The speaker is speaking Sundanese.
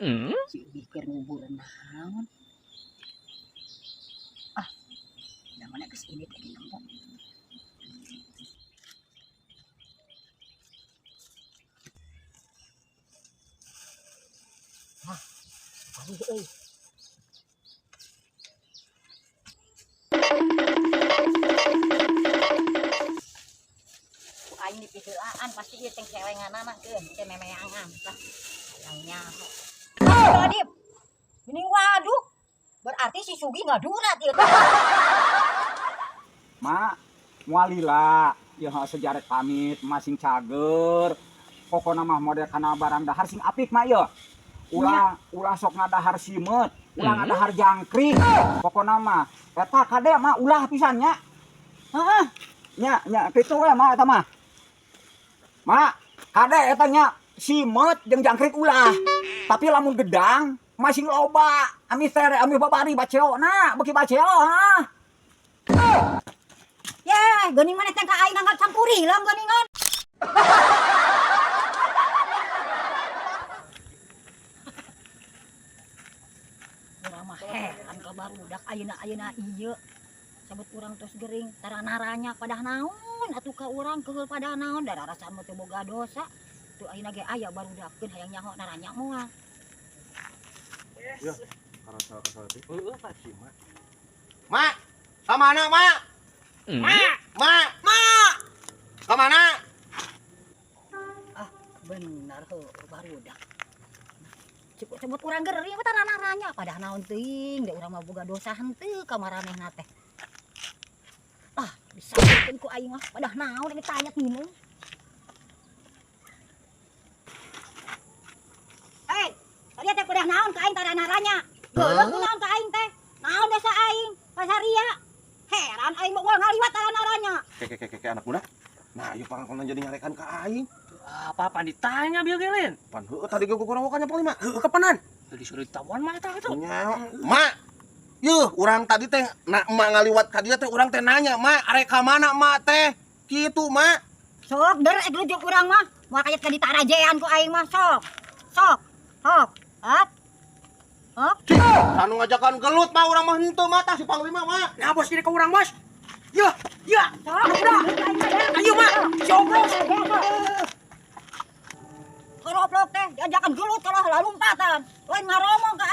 Si Ugi keur ngubur naon. Ah, da mana geus ini teh nempo. Hah, aduh euy. Ku aing dipiheulaan pasti ieu teh celenganana keun teh memeangan lah. Hayang nyaho. Adip. Ini waduh. Berarti si Sugi ngadurat ieu teh. Mak, moal lila, ieu sejarah pamit masing cager. Pokona mah model kana barang dahar sing apik mak ieu. Ulah ulah sok ngadahar simeut, ulah ngadahar jangkrik. Pokona mah eta kade mah ulah pisan nya. Heeh. Nya nya kitu we mah eta mah. Mak, kade eta nya simeut jeung jangkrik ulah. Tapi lamun gedang masing loba, ami tere ami babari baceona, beuki baceo ha. Ye, geuning maneh teh ka aing nganggap cangkurileung geuningan. Urang mah heran ka barudak ayeuna-ayeuna ieu. Sabet urang tos gering tara naranya padah naon atuh ka urang keheul padah naon da rarasaan mah teu boga dosa. Tuh ayeuna ge aya barudakkeun hayang nyaho naranya moal. Ya, karasa kasar teh. Heueuh pasti, Mak. Mak, ka mana, Mak? Mak, Mak, Mak. Ka mana? Ah, bener heuh barudak. Cukup sebut urang gering tara naranya padah naon teuing da urang mah boga dosa henteu ka maranehna teh. Ah, disabutkeun ku aing mah padah naon rek ditanya minum. Eh, tadi teh padah naon ka aing tara naranya? Geuleuh ku naon ka aing teh? Naon dosa aing? Pasaria. Heran aing moal ngaliwat tara naranya. Ke ke ke ke anak muda. Nah, ieu pangkon jadi nyarekan ka aing. Apa-apa ditanya bieu ge lin. Pan heueuh tadi ge kurang wakannya panglima. Heueuh kapanan? Tadi disuruh ditawan mah eta kitu. Nya, Mak. Yuh, urang tadi teh na emak ngaliwat ka dieu teh urang teh nanya, "Mak, arek ka mana mak teh?" Kitu, Mak. Sok der ek lujuk urang mah. Moal kayat ka ditarajean ku aing mah sok. Sok. Sok. Hop. Hop. Anu ngajakan gelut mah urang mah henteu mah tah si panglima, Mak. Nah, bos ini ka urang, bos. Ya, ya. Sok. Ayo, Mak. Si Obros. Keroplok teh diajakan gelut kalah lalumpatan. Lain ngaromong ka